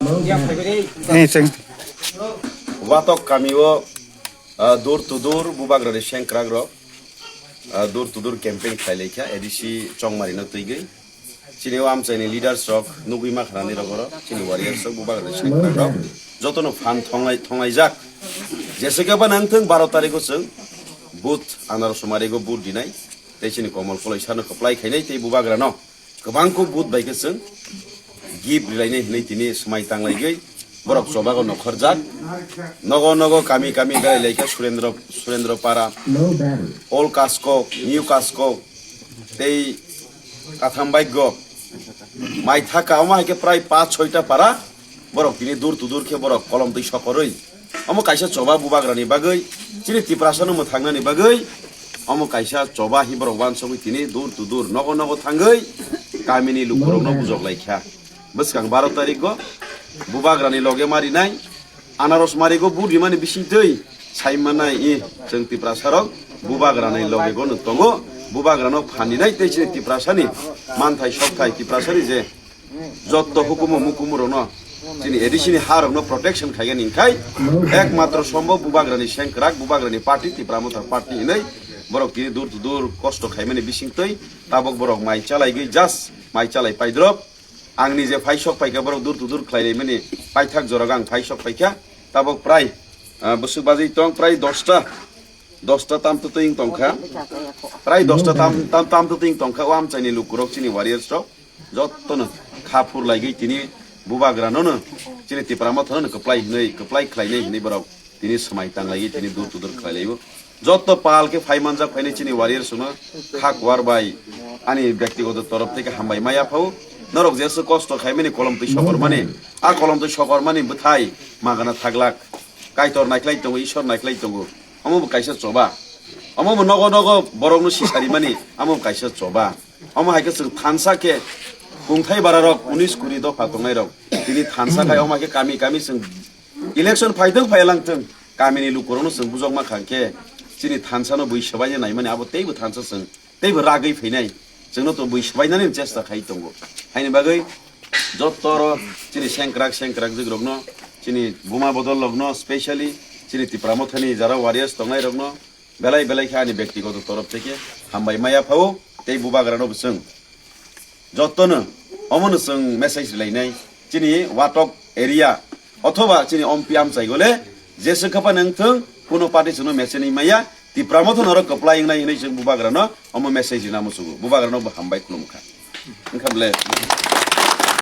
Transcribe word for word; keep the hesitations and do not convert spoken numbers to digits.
Eh, cheng. Watok kamio, ah, door to door bubagrani sengkrakrok, ah, door to door campaign khlailaikha A D C Chongmarino twigwi. Chini o amchaini leaders rok nugwi makhanani rogoro, chini warriors rok, bubagrani sengkrakrok jotono phan thonglai-, thonglaijak. Jese khe ba nangthwng baro tarikho chwng booth, anaro somarigo booth dinai, tei chini komol koloi sano kwplai khainai tei bubagrano kwbang kuk booth bai khe chwng gift rilainai hinwi tini swmai tanglaigwi borok chobago nokhorjak. Nogo nogo kami kami berai laikha Surendro, Surendro Para, Old Kaskok, New Kaskok, tei Katham Baigok, Maithaka, omo hai khe prai pach soita para borok tini dur tudur khe borok kolom twi sokorwi. Omo kaisa choba bubagrani bagwi, chini Tiprasano mwthangnani bagwi, omo kaisa choba hi borok wansogwi tini dur tudur nogo nogo thangwi kamini lukurokno bujok laikha. Bwskang baro tarikgo bubagrani loge marinai, anaros marigo bud rimani bisingtwi saimanai i chwng Tiprasarok bubagrani logego no tongo, bubagrano phaninai tei chini Tiprasani manthai sokthai Tiprasani je jotto hukumu mukumurokno chini A D C ni harokno protection khaigani hinkhai ekmatro sombo bubagrani sengkrak, bubagrani party, Tipra Motha Party hinwi borok tini dur tudur kosto khaimani bisingtwi tabok borok mai chalaigwi just mai chalai paidrop. Ang nije phaisok phaikha borok dur tudur khlailaimani paithak jorok ang phaisok phaikha tabok prai, ah, bwswk bajwi tong prai dosta, dosta tam twtwing tongkha, prai dosta tam, tam, tam twtwing tongkha o amchaini lukurok chini warriors rok. Jottono kha phur laigwi tini bubagranono chini Tipra Mothanono kwplai hinwi, kwplai khlainai hinwi borok tini swmai tang laigwi tini dur tudur khlai laibo. Jotto pal khe phai manjak phainai chini warriors no kha kuar bai ani byaktigoto torof theke hambai maya phao. Norok jesu kosto khaimani kolom twi sokormani, a kolom twi sokormani bwthai magana thaglak. Kaitor naiklai tongo, Ishwar naiklai tongo. Omo bo kaisa choba. Omo bo nogo nogo borokno sisarimani, amo bo kaisa choba. Omo hai khe chwng thansa khe kungthai bararok unis kuri dopha tongnairok tini thansa khai omo hai khe kami kami chwng election phaithwng phailang thwng kamini lukurokno chwng bujokma kha khe chini thansano bui swbaina naimani abo teibo thansa chwng teibo ragwi phainai chwngno to bui swbainani chesta khai tongo. Haini bagwi jottoro chini sengkrak sengkrak jwkrokno chini buma bodol rokno specially chini Tipra Mothani jara warriors tongnairokno belai belai khe ani byaktigoto torof theke hambai maya phao tei bubagrano bo chwng jottono omono chwng message rilainai chini Watok area othoba chini ompi amchai gole jese khapa nang thwng kuno party chwngno message ni maya Tipra Motha norok kwplai wngnai hinwi chwng bubagrano omo message rina muchungo bubagrano bo hambai khulumkha wngkha bole.